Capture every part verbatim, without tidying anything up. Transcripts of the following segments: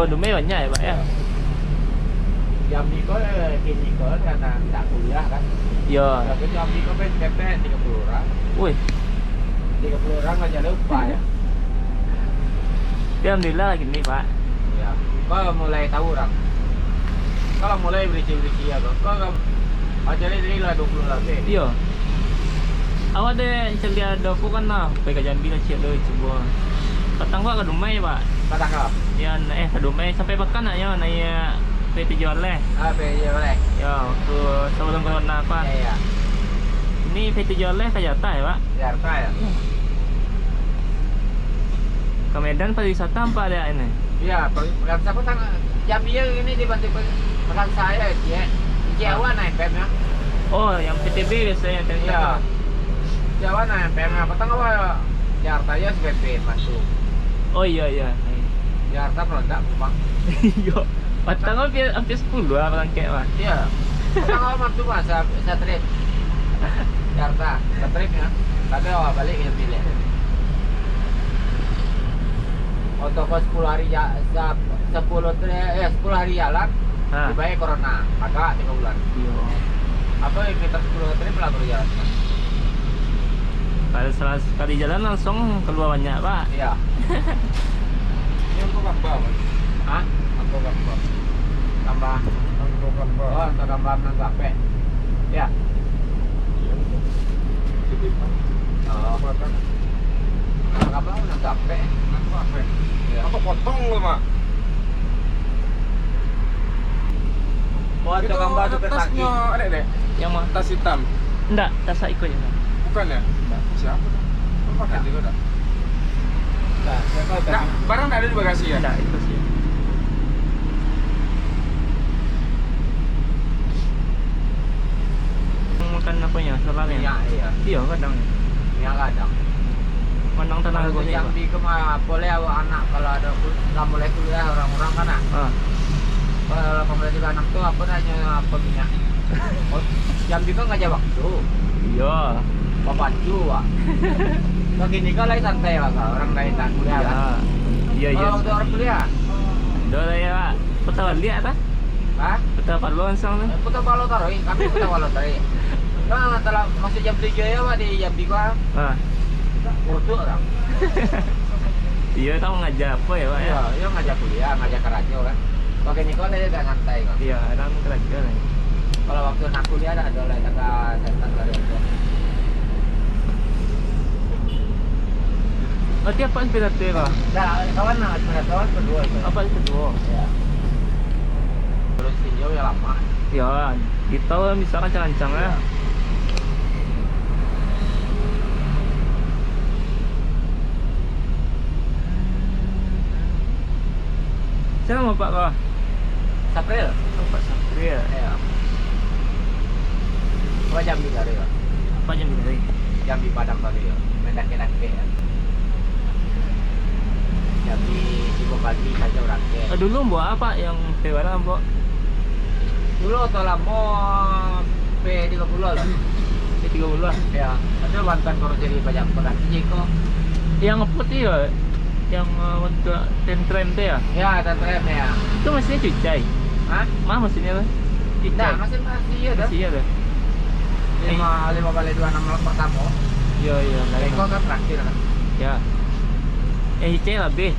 Oh, Dumai banyak ya, Pak, ya? Jambi ko, eh, kini ko, karena ndak kuliah, kan. Yo. Tapi Jambi ko, kan, kepek tiga puluh urang. Wih. Tiga puluh urang aja lah upah, ya. Tapi alhamdulillah lah kini, Pak. Ya. Ko mulai tahu urang. Kalau mulai berisi-berisi, ya, ko, ko, ko, aja lah, lah dua puluh lah, oke. Iyo. Awak deh, caliak ado ko kan lah, pai ka Jambi lah, ciek dulu, cubo. Patang ko ka Dumai, Pak. Patang ko? Yo, na-, eh, ka Dumai, sampai Pakan nak yo, naiak P tujuh Aleh. Ah, P tujuh Aleh. Yo, waktu sebelum corona, Pak. Iyo, iyo. Ini P tujuh Aleh ka Jakarta ya, Pak? Jakarta, ya. Ka Medan pariwisata, Pak, dek ini? Iyo, per-, Pekan Sa-, Pekan Sa-, Jambi ini dibantu Pekan Sa-, ya, ciek. Ciek awak naik P M, ya. Oh, yang P T B biasanya, P T B. Iyo. Ciek awak naik P M, ya. Patang awak Jakarta, ya, si P P masuk. Oh, iyo, iyo. Jakarta meledak, Bang. Iyo. Patang awak hampir, hampir sepuluh lah barangkek, Bang. Iyo. Patang awak masuk, Bang, sa-, sa-trip. Jakarta, sa-trip, ya. Tapi awak balik, ya, pilih. Oto ko sepuluh hari ja-, sa-, sepuluh tri-, eh, sepuluh hari jalan, ha, dibayar corona, agak tiga bulan. Iyo. Apa yang kita sepuluh hari, berapa jalan? Kalau salah sekali jalan langsung keluar banyak, Pak. Iyo. Ini untuk gambar, Pak. Hah? Untuk gambar. Gambar. Untuk gambar. Oh, untuk gambar menangkap, eh. Iyo. Oh. Gambar menangkap, eh. Menangkap, eh. Iyo. Apa potong tu, Mak? Oh, itu gambar tu tas tasnyo, Dek, Dek? Yang mana? Tas hitam. Ndak, tas iko je. Bukan, ya? Ndak. Siapa tu? Pakai juga dah. Ndak, siapa tadi? Ndak, barang ndak ada di bagasi, ya? Ndak, itu sih. Makan apanya? Solarnya? Minyak, iya. Iya, kadang. Minyak kadang. Manang tanah. Kalau di Jambi ko mah, boleh awak anak, kalau ado kul-, lah mulai kuliah orang-orang kan, ah. Ah. Kalau delapan belas tiga enam tu, apa nanya, apa minyak? Oh, Jambi kan ngaja waktu. Iya. Bapacu, Pak. Kalau kini kan lain santai, Pak, orang lain tak kuliah, kan? Iya, iya. Kalau waktu orang kuliah? Udah lah ya, Pak. Kota baliak, tak? Hah? Kota Palu langsung tu. Eh, Kota Palu taruh, kami Kota Palu taruh. Nah, telah masuk jam tujuh ya, Pak, di Jambi, Pak. Ah. Kurtuk orang. Iya, tahu ngajar apa ya, Pak, ya? Iya, iya, ngajar kuliah, ngajar karajo, kan. Pakai Niko lah, dia agak santai, kan. Iya, orang karajo lah. Kalau waktu nak kuliah, dah ada lah, kata setan lah, dia tu. Berarti apa sepeda tu, Pak? Dah, kawan nak sepeda, kawan kedua tu. Apa kedua? Iya. Terus tinjau ya lama. Ya, kita bisa rancang-rancang, ya. Siapa nama Pak kau? Sapril. Oh, Pak Sapril. Iya. Apa Jambi tadi, Pak? Apa Jambi tadi? Jambi Padang tadi, ya. Main dake-dake, ya. Jambi lima pagi saja orang ke. Eh, dulu buat apa yang viral, Mbok? Dulu atau lama, P tiga puluh lah. P tiga puluh lah? Ya, ada bantuan kalau jadi banyak peran Jeko. Yang apa tu ya? Yang, eh, untuk tren-tren tu ya? Ya, tren-tren ya. Itu mesinnya cucai? Hah? Mah mesinnya tu? Cucai? Nah, mesin masih iya dah. Masih iya dah. Lima, lima kali dua enam pertama. Iya, iya. Jeko kan terakhir kan. Ya. Eh, cucai lah, Beh.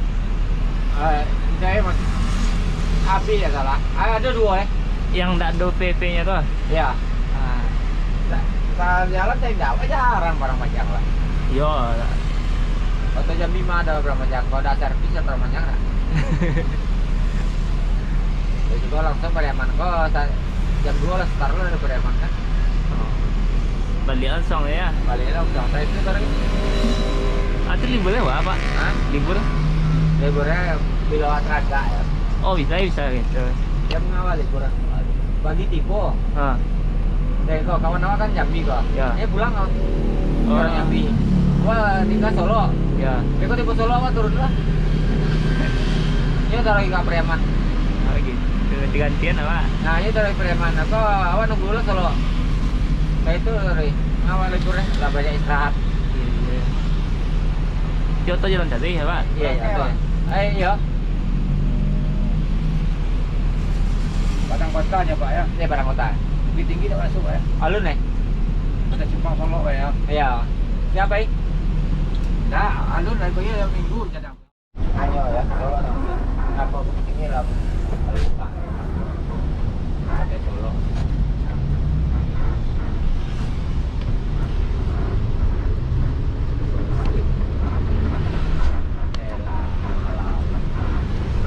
Eh, cucai masih habis ya salah. Ah, ada dua, eh. Yang tak ada P P-nya tu? Ya. Ah. Sa-, sa-, jalan saya ndak, jarang barang panjang lah. Yo. Kota Jambi mah ada barang panjang, kalau ada servis ya barang panjang lah. Ya juga langsung Pariaman ko, sa-, jam dua lah start lah dari Pariaman kan. Oh. Balik langsung ya? Balik langsung, saya itu barang. Atau libur ya, Pak? Hah? Libur? Liburnya bila teragak ya. Oh, bisa, bisa gitu. Dia mengawal liburan. Bagi tipe. Ha. Dari kau, kawan awak kan Jambi kau. Ya. Eh, pulang kau. Oh. Orang Jambi. Wah, tinggal Solo. Ya. Beko tipe Solo, awak turun lah. Ini udah lagi ke Pariaman. Lagi. Ganti-gantian awak. Nah, ini udah lagi Pariaman. Apa, awak nunggu lah Solo. Kayak itu, Ri. Awak libur, eh. Lah banyak istirahat. Iya, iya. Kyoto jalan tadi ya, Pak? Iya, iya. Oke, Pak. Eh, iya. Padang Kota je, Pak, ya? Ya, Padang Kota. Bukittinggi tak masuk, Pak, ya? Alun, eh? Ada Simpang Solok, Pak, ya? Iya. Siapa, eh? Dah, alun lah, Pak, ya, Minggu, jadang. Ayo, ya, kalau nak, apa, Bukittinggi lah, kalau buka. Ada Solok.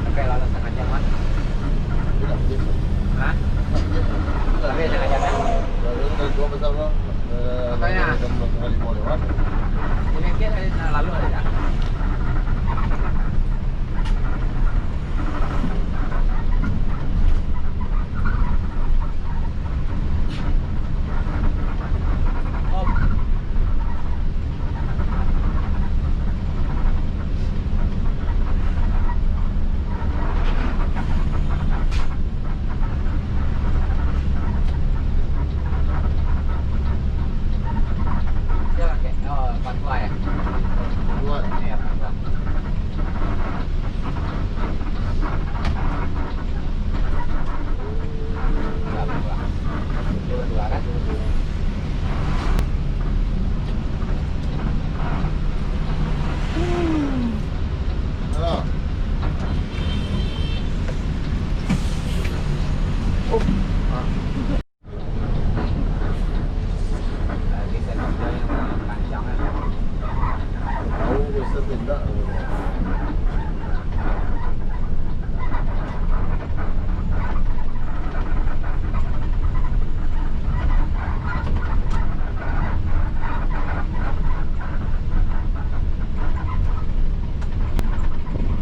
Sampai lah, sampai lah, sampai lah setengah jam, kan? Hah? Sampai setengah jam, kan? Makanya. Ini kan ada lalu ada, kan? Iya, pakai, oh, pakai, ya. Pakai. Iya, pakai.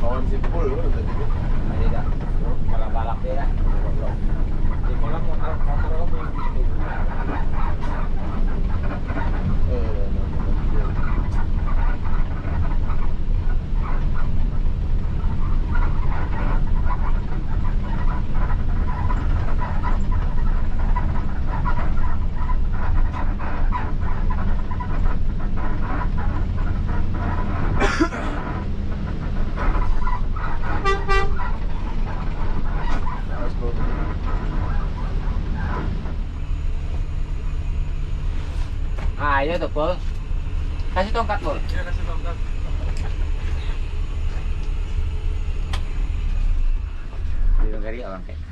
Kawan si Pul tu tadi tu. Ada tak? Balap-balap dia lah. Di kolam motor, motor apa yang gitu? Eh, Ah, iyo tu, Pul. Kasih tongkat, Pul. Iyo, kasih tongkat. Di negeri orang kayak.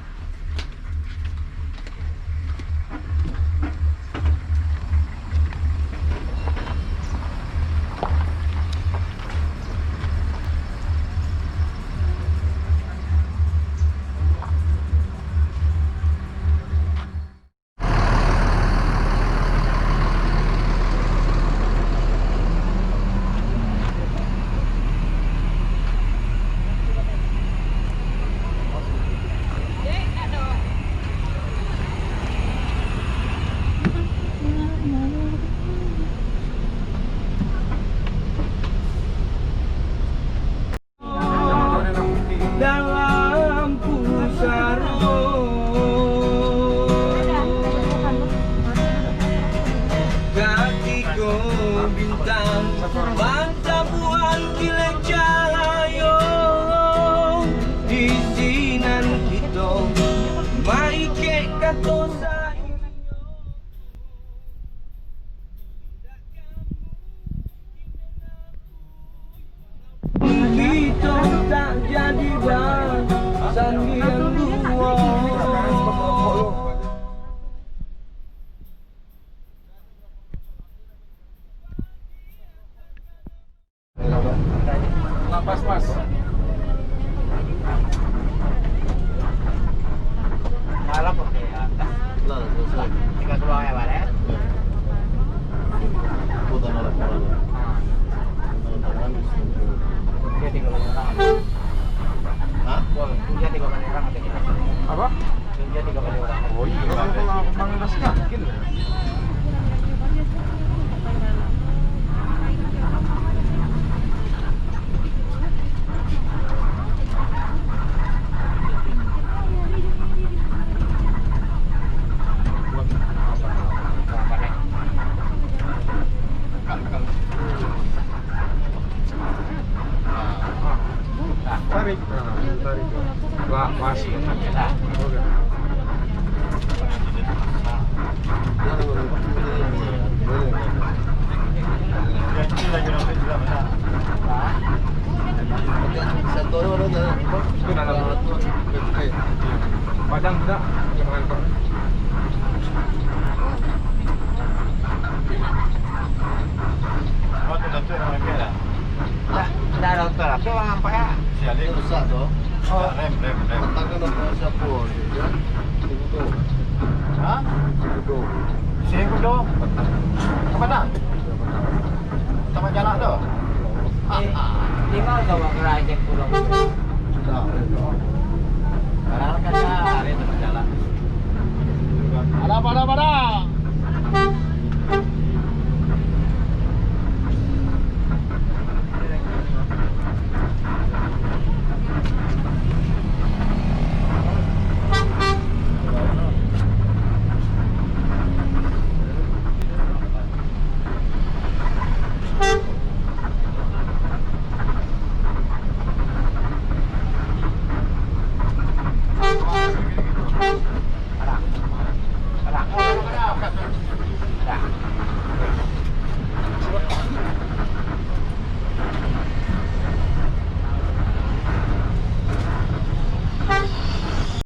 Dalam pusaro katiko bintang, bantabuan kilau cahayo, di sinan kito maikek kato sainyo. Kito tak jadi basandiang duo. Pas, pas. Lah, selesai. Tinggal keluar ya, Bang, ya? Ya. Aku tak ada laporan. Ah. Dia tiga puluh orang. Hah? Dia tiga puluh orang ada kita. Apa? Dia tiga puluh orang. Oh iya, kalau, kalau memang masih yakin. Tarik. Nah, tarik. Wah, pas. Oke. Tu, ka ma? Taman Jalak tu. Eh, tinggal tu awak kerajaan pulang. Sudah. Barang kan ya, hari Taman Jalak. Ada, ada, ada.